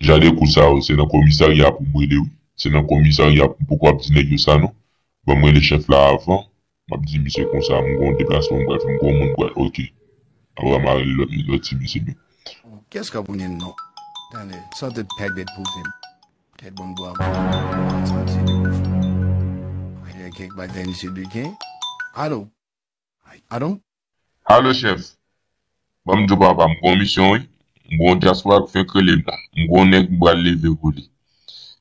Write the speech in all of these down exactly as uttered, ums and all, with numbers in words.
Jan de kou sa yo, se nan komisarya pou m rele wi. Se nan komisarya pou m poko ap di nèg yo sa non. Ban m rele chèf la avan. M ap di misye konsa, m gon deplasman m pral fè, m gon moun m pral, oke. Apre m a rele lòt, lòt ti mesye yo. Kiyès k ap wini non? Tande, sa tèt pègèt pou vin. Tèt bon bwa. Santi de pou fou. Kèk bagay misye de gen. Alo? Alo? Alo, chèf. Ban m di w papa, m gon misyon wi. M gon dyaspora k fenk rele m la. M gon nèg m pral leve pou li.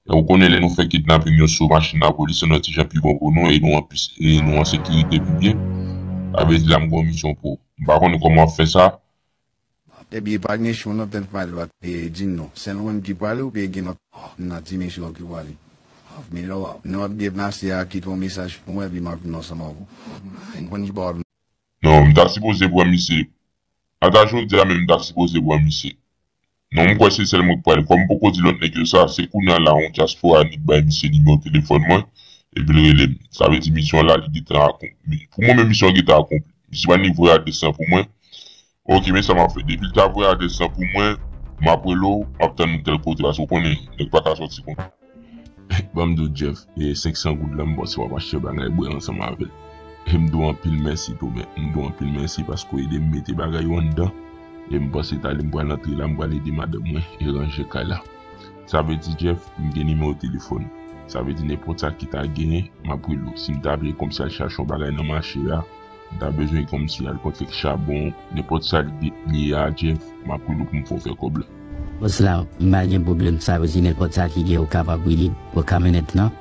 E ou konnen lè nou fè kidnaping yo sou machin lapolis, se yon ti jan pi bon pou nou e nou an plis, e nou an sekirite pi byen. Sa vle di la m gon misyon pou ou. M pa konnen kòman w ap fè sa. Depi e pa gen chou nan tèt pale w ak e di non. Sèl mwen ki pale ou byen gen lòt nan ti misyon ki pale. Men lè w ap deplase a kite yon mesaj pou mwen epi m ap vin ansanm ak ou. M konn ki pa w ap Non, m ta sipoze pran misye. Ata jodi a menm m ta sipoze pran misye. Non, m kwè se sèl mwen k pral. Kòm m poko di lòt nèg yo sa, se kounye a la yon dyaspora nik bay misye nimewo telefòn mwen, epi l rele m. Sa vle di misyon la, li gentan akonpli. Pou mwen menm, misyon an gentan akonpli. Misye pa nik voye adrès lan pou mwen. Oke, men sa m ap fè. Depi l ta voye adrès lan pou mwen, m ap rele w, m ap tann ou tèl kote, paske w konnen, nèg pa ka sòti konsa. Ban m di w, Jeff, e senk san goud la, m panse w ap achte bagay bwè ansanm avè l. E m di w anpil mèsi tou, men m di w anpil mèsi paske w ede m mete bagay yo anndan. E m panse talè m pral antre la, m pral ede madanm mwen e ranje kay la. Sa vle di, Jeff, m gen nimewo telefòn. Sa vle di, nenpòt sa ki ta genyen, m ap rele w. Si m ta vle kòmsi al chache yon bagay nan mache a, m ta bezwen kòmsi al pran kèk chabon, nenpòt sa li ye a, Jeff, m ap rele w pou m fè w fè kòb la. Bòs la, m pa gen pwoblèm, sa vle di nenpòt sa ki gen ou kapab rele pou kamyonèt lan.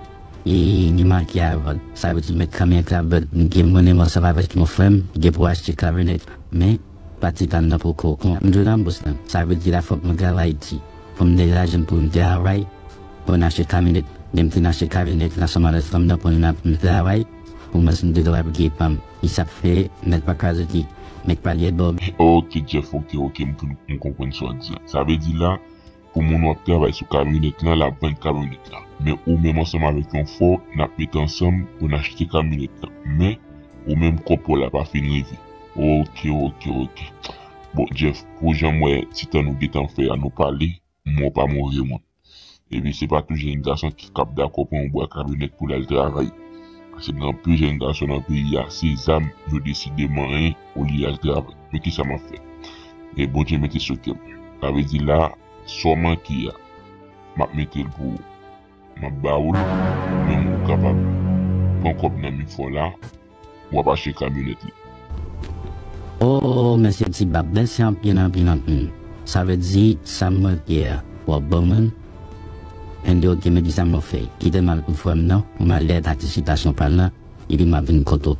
E li make a vant. Sa vle di mèt kamyonèt la vant. M gen mwen menm ansanm avèk yon frè m, gen pou achte kamyonèt. Men, pati pa m nan poko. Kon, m di w nan bòs lan. Sa vle di la fòk mwen travay di. Pou m te lajan pou m travay. Pou n achte kamyonèt. Men m te n achte kamyonèt ansanm avèk fanm nan pou n ap m travay. Pou mwen, si m te travay pou ki pa m. Li sa fè, mèt pa kraze ki, mèt pa lyè bò. Ok, Jeff, ok, ok, m fin, m konprann sa w di a. Sa vle di la, pou moun w ap travay sou kamyonèt lan, l ap vann kamyonèt lan. Men ou menm ansanm avèk yon frè w, n ap mete ansanm pou n achte kamyonèt lan. Men, ou menm kòb pa w la pa fin rive. Ok, ok, ok. Bon, Jeff, pou jan m wè ti tan nou gentan fè a, nou pale, m wè w pa move moun. Epi se pa tout jèn gason ki k ap dakò pran yon bwa kamyonèt pou l al travay. Paske gen anpil jèn gason nan peyi a, se zam yo deside manyen olye y al travay. Men kisa m ap fè? E Bondye mete sou kè m. Sa vle di la, sa w manke a, m ap mete l pou ou. M ap ba ou l, ou menm ou kapab pran kòb nan men frè w la, w ap achte kamyonèt li. O, o, o, mèsi ti bab, mèsi anpil, anpil, anpil. Sa vle di, sa m manke a, w ap ban mwen l? Ann di, ok, men kisa m ap fè? Kite m al pou frè m nan, pou m al lè patisipasyon pa l lan, epi m ap vin kote w.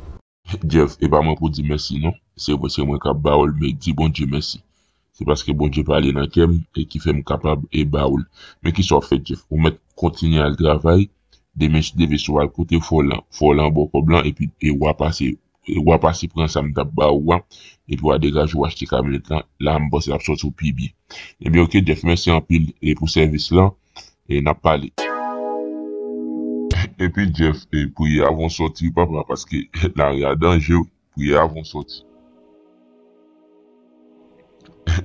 Jeff, e pa mwen pou di mèsi non. Se vre, se mwen k ap ba w l, men di Bondye mèsi. Se paske Bondye pale nan kè m e ki fè m kapab e ba ou l. Men kisa w ap fè, Jeff? Ou mèt kontinye al travay. Demen, si Dye vle, si w al kote frè w lan, frè w lan ba w kòb lan, epi e w a pase, e w a pase pran sa m t ap ba ou a, epi w a degaje w achte kamyonèt lan. La, m panse l ap sòti w pi byen. Ebyen, ok, Jeff, mèsi anpil e pou sèvis lan. E n ap pale. Epi, Jeff, e priye avan w sòti, papa, paske lari a danje, wi. Priye avan w sòti.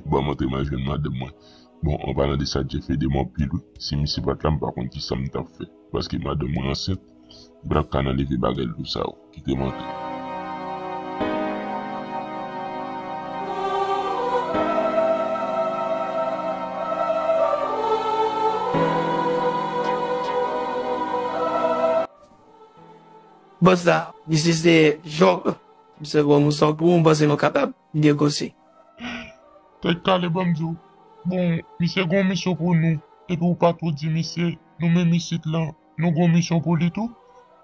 Ban m antre m al jwenn madanm mwen. Bon, an palan de sa, Jeff ede m anpil, wi. Si misye pa t la, m pa konn kisa m t ap fè. Paske madanm mwen ansent, li pa t ap ka nan leve bagay lou sa yo. Kite m antre. Bòs la, misye se jòk. Misye gon mouson pou ou, m panse nou kapab negosye. Tèt kale, ban m di w. Bon, misye gon misyon pou nou, epi w pa twò di misye, nou menm isit lan, nou gon misyon pou li tou.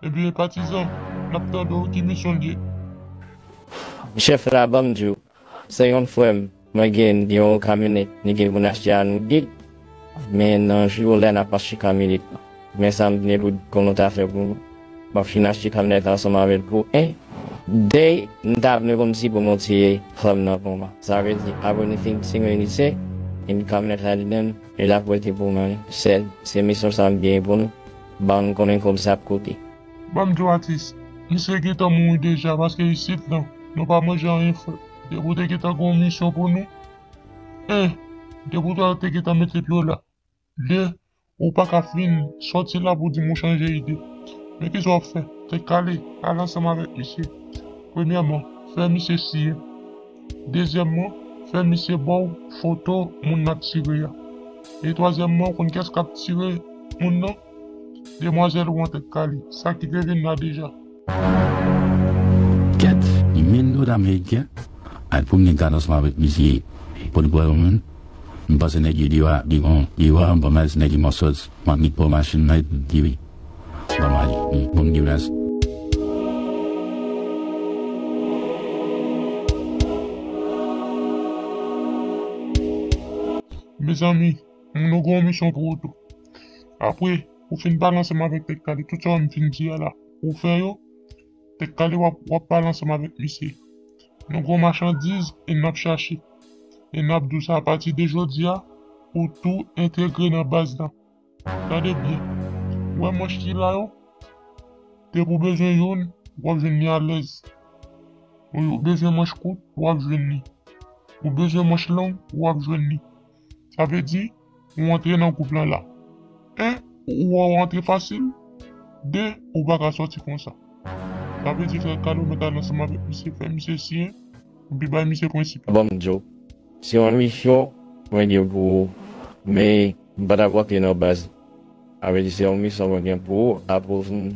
Ebyen, patizan, n ap tande w, ki misyon l ye? Chèf la, ban m di w, se yon frè m, mwen gen yon kamyonèt, li gen pou n achte a nou de. Men nan jou lè n ap achte kamyonèt lan. Men sa m vle pou, pou nou ta fè pou nou. M ap fin achte kamyonèt la ansanm avè l pou en. De, m ta vle kòmsi pou nou tiye fanm nan pou mwen. Sa vle di, apre nou fin tiye misye, epi kamyonèt la li menm, li la pou rete pou mwen. Se, se misyon sa m gen pou nou. Ban nou konnen kòb sa ap koute. Ban m di w atis, misye gentan mouri deja paske isit lan, nou pa manje anyen fre. Depi w te gentan gen yon misyon pou nou, en, depi w te gentan mete pye w la, De, ou pa ka fin sòti la pou di m ou chanje ide. Men kisa w ap fè? Tèt kale, al ansanm avèk misye. Premyèman, fè misye siyen. Dezyèmman, fè misye ba w foto moun n ap tire a. E twazyèmman, ou konn kiyès k ap tire moun nan? Demwazèl ou an tèt kale, sa ki te vin la deja. Kèt, li menm dòt ameriken. Al pou m gen kat ansanm avèk misye. Pot pwè yon moun. M panse nèg yo dewa, devan, dewa, m pa mal si nèg yo mò sòt. M ap met pò machin nan epi m tire. Ban m ale. Bon, m gen plas. Mezanmi, nou gen yon misyon pou ou tou. Apre, ou fin pale ansanm avèk tèt kale, tout sa m fin di a la, ou fè yo, tèt kale w ap, w ap pale ansanm avèk misye. Nou gen yon machandiz e n ap chache. E n ap di w sa apati de jodi a, ou tou entegre nan baz la. Gade byen. Ou wè manch ki la yo? Depi w bezwen youn, w ap jwenn li alèz. Ou bezwen manch kout, w ap jwenn li. Ou bezwen manch long, w ap jwenn li. Sa vle di, ou antre nan gwoup lan la. En, ou wè ou antre fasil. De, ou pa ka sòti konsa. Sa vle di, tèt kale, ou mèt al ansanm avèk misye, fè misye siyen, epi bay misye prensip. Bon, Joe, se yon misyon mwen gen pou ou, men m pa t ap rantre nan baz. Sa vle di, se yon misyon mwen gen pou ou, apre w fin,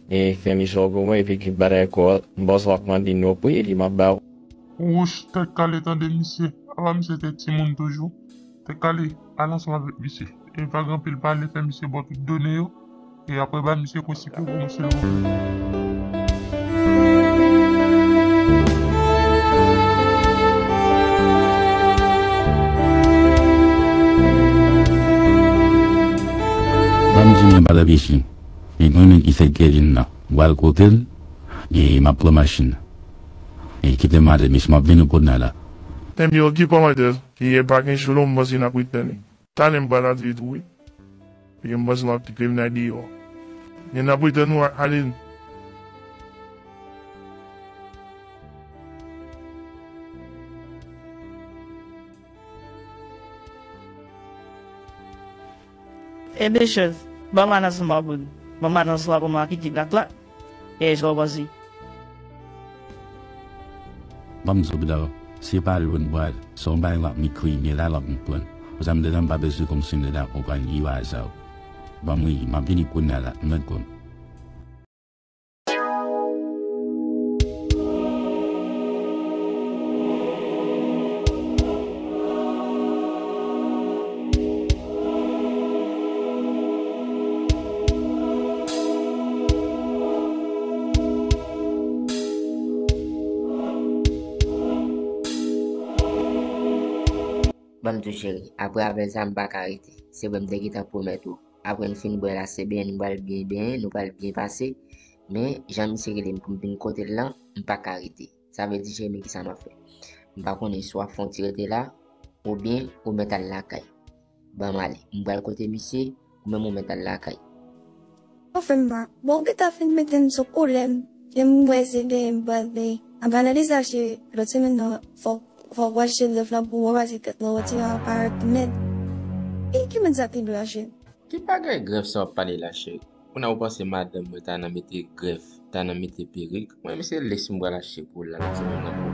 e, fè misyon pou mwen, epi ki bagay kò, bòs w ap mande nou pri, epi m ap ba ou. Wouch, tèt kale tande misye. Apa misye te timoun toujou? Tèt kale, al ansanm avèk misye. E pa gen anpil pale, fè misye ba w tout done yo. E apre ba misye prensip yo pou nou, silvouplè. Ban m di w yon bagay, mesye. E mwen menm ki fè Kevin nan. M pral kote l, e m ap pran machin nan. E kite m ale, mesye, m ap vini kounye a la. Tèm yo ki kòmantè, ki e pa gen cholo, m panse n ap ret tande. Talè m pral antre tou, wi. Paske m panse m ap kite m nan deyò. Men n ap ret tande w ale. Ebyen, chèf, ban m al ansanm avè w. Ban m al ansanm avè w, m a kite gad la. E sa w panse? Ban m di w, bida, se pa lwen bwal, se yon bagay l ap met kriminèl la, l ap met pran. Konsa m deja m pa bezwen konn si m deja konprann li yo a sa yo. Ban m ri, m ap vini kounye a la, m mèt konn. Ban m di w cheri, apre apèl sa m pa ka rete. Se vre m te gentan pwomèt ou. Apre n fin bwè la, se benyen, nou pral byen benyen, nou pral byen pase. Men, jan misye rele m pou m vin kote l lan, m pa ka rete. Sa vle di, cheri, men kisa m ap fè? M pa konnen si w ap fè yon ti rete la, oubyen ou mèt al lakay. Ban m ale. M pral kote misye, ou menm ou mèt al lakay. Anfen, m pa. Bon, ou gentan fin mete m sou koulè m. E m wè se benyen m pral benyen. Apa analiz la, cheri, lòt semèn nan, fò, fò w achte lèv lan pou mwen, paske tèt mwen retire aparèt nèt. E ki moun sa te dwe achte? Ki bagay grèf sa w ap pale la, cheri? Kounye a ou panse madanm mwen ta nan mete grèf, ta nan mete perik? Mwen menm se lès m pral achte pou l la nan semèn nan pou,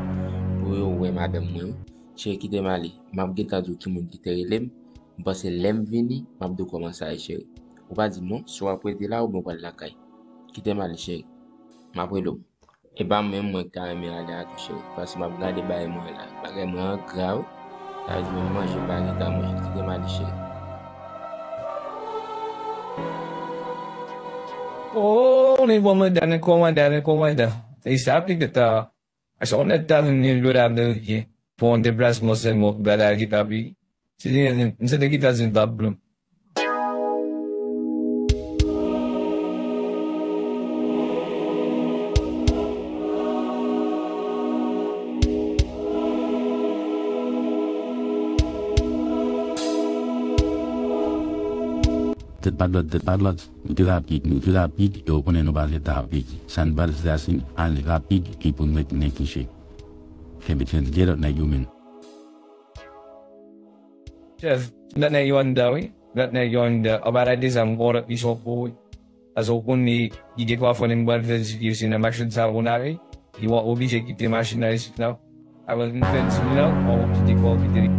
pou yo wè madanm mwen, wi. Cheri, kite m ale. M ap gentan di w ki moun ki te rele m. M panse lè m vini, m ap di w kòman sa ye, cheri. Ou pa di m non, si w ap rete la oubyen w pral lakay. Kite m ale, cheri. M ap rele w. E pa mwen menm mwen k ta renmen ale a tou, cheri, paske m ap gade bagay mwen la. Bagay mwen an gra, wi. Sa vle di menm manje m pa gentan manje. Kite m ale, cheri. Oh, men kòmandan, men kòmandan, men kòmandan. E sa pi gentan. Paske ou nèk ta vin gen dwe la Ameriken pou yon deplasman sèlman pou bagay ki ta pi. Se te, se te ki ta di l pa blan. Tèt pa dwat, tèt pa dwat. Nou te rapid, nou te rapid, e ou konnen nou pa fè ta rapid. Sa n pral fè a, se n al rapid, e pou n ret nan kouche. Kenbe tèt, gen lòt nèg yo menm. Chèf, lòt nèg yo anndan, wi. Lòt nèg yo anndan, anba la de zam, gwo lòt misyon pou wi. Paske w konn li, li gen twa fwa li m pral fè di ki se nan machin sa pou n ale. Li w ap oblije kite machin nan isit la. Apre l fin fè di mil la, w ap kite kò w kite li.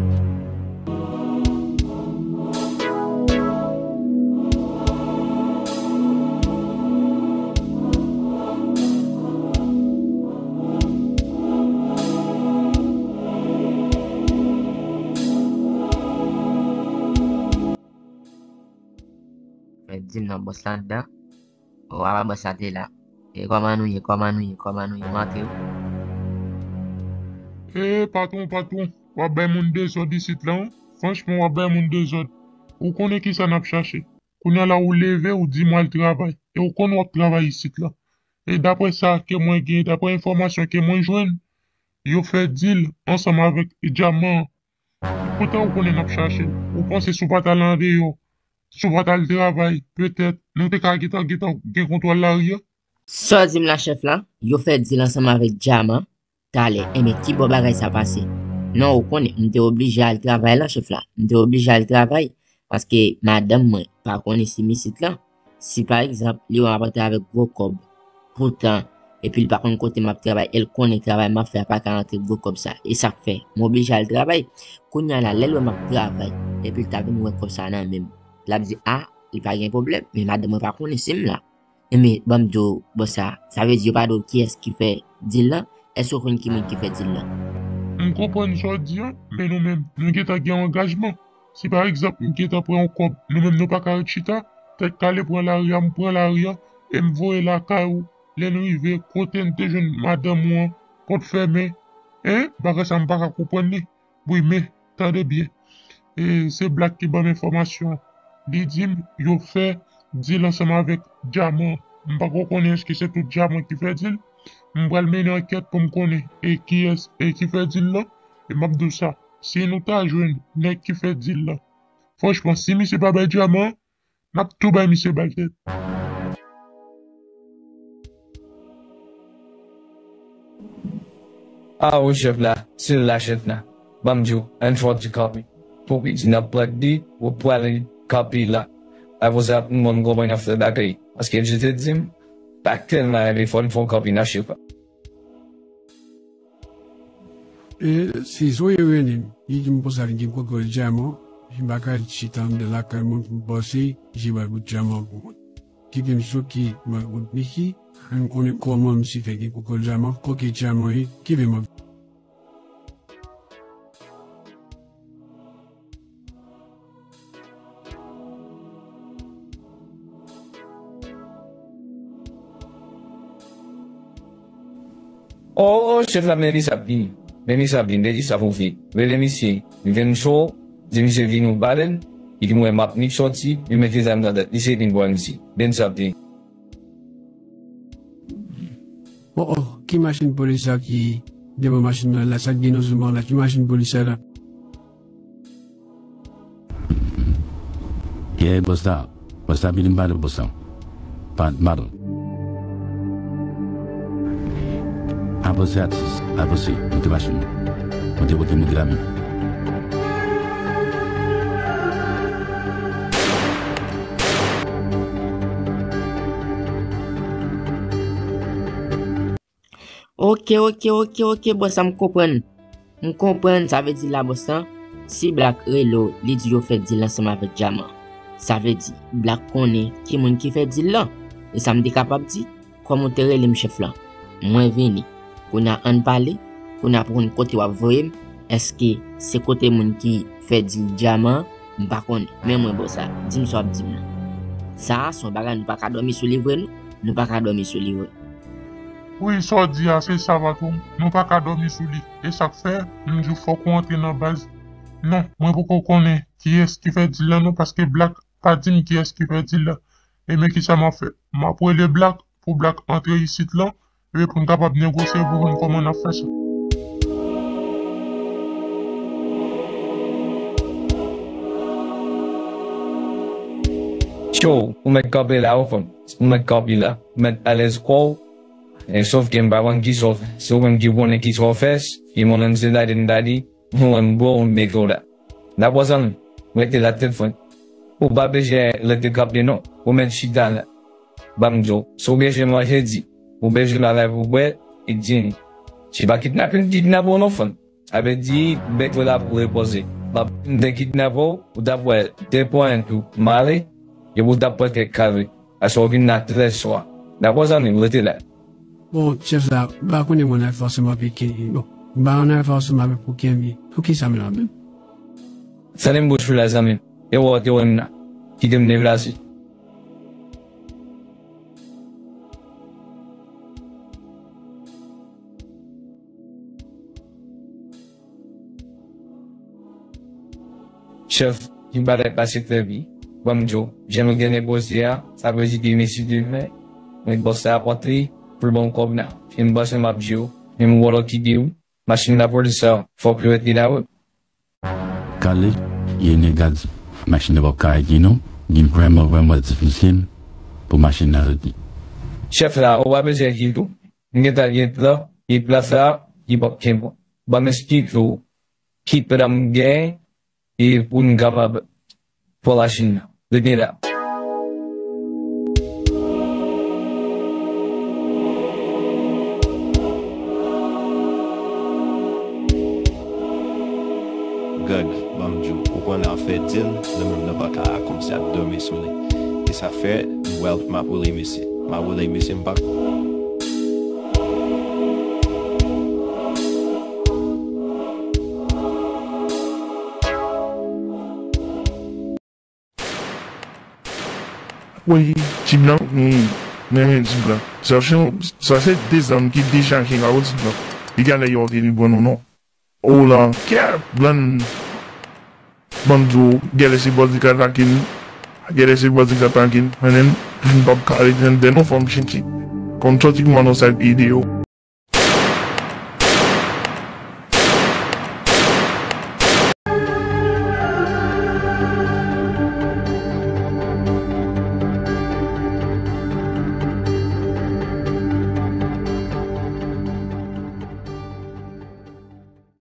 Fè di m nan bòs la anndan. O, apa bòs la te la. E kòman nou ye, kòman nou ye, kòman nou ye, m antre wi. E patwon, patwon, w ap bay moun dezòd isit la wi. Franchman, w ap bay moun dezòd. Ou konnen kisa n ap chache. Kounye a la ou leve, ou di m w al travay. E ou konn w ap travay isit la. E daprè sa ke mwen gen, daprè enfòmasyon ke mwen jwenn, yo fè dil ansanm avèk dyaman an. Poutan ou konnen n ap chache l. Ou panse si w pa t al andeyò, si w pa t al travay, petèt, nou te ka gentan, gentan gen kontwòl lari a? Sa w di m la, chèf la? Yo fè dil ansanm avèk dyaman talè. Enben, ki bò bagay sa pase? Non, ou konnen, m te oblije al travay la, chèf la. M te oblije al travay, paske madanm mwen pa konnen si m isit la. Si pa egzanp, li wè m ap antre avèk gwo kòb, poutan, epi l pa konn kote m ap travay, e l konnen travay m ap fè a pa ka antre gwo kòb sa. E sa k fè, m oblije al travay. Kounye a la, lè l wè m ap travay, epi l ta vin wè kòb sa nan men m, l ap di, a, li pa gen pwoblèm, men madanm mwen pa konnen si m la. Enben, ban m di w, bòs sa, sa vle di yo pa di w kiyès ki fè dil lan? Èske w konn ki moun ki fè dil lan? M konprann sa w di a, men nou menm, nou gentan gen yon angajman. Si pa egzanp, m gentan pran yon kòb, nou menm nou pa ka ret chita, tèt kale pran lari a, m pran lari a, e m voye lakay ou, lè n rive, kote n te jwenn madanm ou an, pòt fèmen, en, bagay sa m pa ka konprann li. Wi, men, tande byen. E se Black ki ban m enfòmasyon an. Li di m yo fè dil ansanm avèk dyaman. M pako konnen èske se tout dyaman ki fè dil. M pral mennen ankèt pou m konnen e kiyès e ki fè dil lan. E m ap di w sa, si nou ta jwenn nèg ki fè dil lan, franchman, si misye pa bay dyaman, n ap tou bay misye bal tèt. A wi, chèf la, se l la, chèf la. Ban m di w, unfortunately, pou piti n ap pran li, ou pral kanpe la. Apre sa, m konn kòman n ap fè bagay. Paske l te di m, pa tèlman rele fò n fè w kanpe nan chèf la. E se Zoe rele m. Li di m konsa li gen kontwòl dyaman. Li pa ka chita anndan lakay mwen pou m pase, je bay bout dyaman pou mwen. Kite m soti, mwen kot Niki, pou m konnen kòman misye fè gen kontwòl dyaman, kote dyaman ye, kite m ap. O, o, chèf la, men li sa ap vini. Men li sa ap vini, men li sa ap vini. Rele misye, li vin cho, di misye vini ou pale l, li di mwen m ap ni soti, li mete zam nan tèt li, se vin bò misye. Men li sa ap vini. O, o, ki machin polis sa ki devan machin nan la, sa ki gen nan zouman la, ki machin polis sa la? Yeah, bòs la. Bòs la, vini m pale w, bòs la. Pa, pardon. Avanse, atis. Avanse. Monte machin nan. Monte, monte, monte la menm. Oke, oke, oke, oke, bòs la, m konprann. M konprann, sa vle di la, bòs la, si Black rele w, li di yo fè dil ansanm avèk dyaman. Sa vle di, Black konnen ki moun ki fè dil lan. E sa m te kapab di, kòm ou te rele m chèf lan. Mwen vini. Kounye a ann pale, kounye a pou konn kote w ap voye m, èske se kote moun ki fè dil dyaman an? M pa konnen. Men mwen, bòs la, di m sa w ap di m nan. Sa a, se yon bagay nou pa ka dòmi sou li vre, non. Nou pa ka dòmi sou li vre. Wi, sa w di a, se sa, patwon. Nou pa ka dòmi sou li. E sa k fè, m di w fòk ou antre nan baz. Non, mwen poko konnen kiyès ki fè dil lan, non, paske Black pa di m kiyès ki fè dil lan. E men kisa m ap fè? M ap rele Black pou Black antre isit lan, epi pou n kapab negosye pou konn kòman n ap fè sa. Cho, ou mèt kanpe la, ou konn. Ou mèt kanpe la. Ou mèt alèz kò w. E, sòf ke m pa konn kisa w fè. Se ou menm ki konnen kisa w fè. E mwen menm se dade m dade. Mwen menm bro, m mete w la. N ap wè zanmi. Rete la tèt frè. Ou pa bezwen rete kanpe non. Ou menm chita la. Ban m di w, si w bezwen manje, di. Ou bezwen bagay pou bwè, e di m. Se pa kidnaping m kidnape w non, fanm. Sa vle di, bèk ou la pou repoze. M ap, m te kidnape w, ou t ap wè de pwen tou mare, epi ou t ap pran kèk kave. Paske w vin la trè swa. Dakò, zanmi m, rete la. Bon, chèf la, m pa konnen mwen nan fòseman avèk kenbe. Bon, m pa nan fòseman avèk pou kenbe. Pou ki sa m la menm? Fèmen bouch ou la, zanmi m. E wè w te wè m nan. Kite m deplase. Chèf, yon bagay pase trè byen. Ban m di w, jan nou genyen poze a, sa vle di ke mesye demen, men bòs la ap rantre pou l ban m kòb la. E m panse m ap di w, men m wòlò ki di w, machin lapolis sa, fòk yo rete la wi. Kale, ye negatif. Machin nan p ap ka rete non. Li vrèman, vrèman difisil pou machin nan rete. Chèf la, ou pa bezwen di tou. M gentan gen plan, e plan sa, li p ap kenbe. Ban m esplike w ki plan m gen e pou n kapab pran machin nan. Rete la. Gag, ban m di w, ou konn afè dil, nou menm nan baka a kòmsi ap dòmi sou li. E sa fè, m wè m ap woule mesye. M ap woule mesye, m pa. Woy, ti blan, m renmen ti blan. Sa se, sa se de zam ki dechaje la, wi, ti blan. Li genlè yo te li bon, non, non. O la, kè, blan. Ban m di w, genlè se bòs li k atake m. Genlè se bòs li k atake m. Mennen, m p ap ka rete anndan non, fò m chèche. Fò m sòti kouman nan sal ide yo.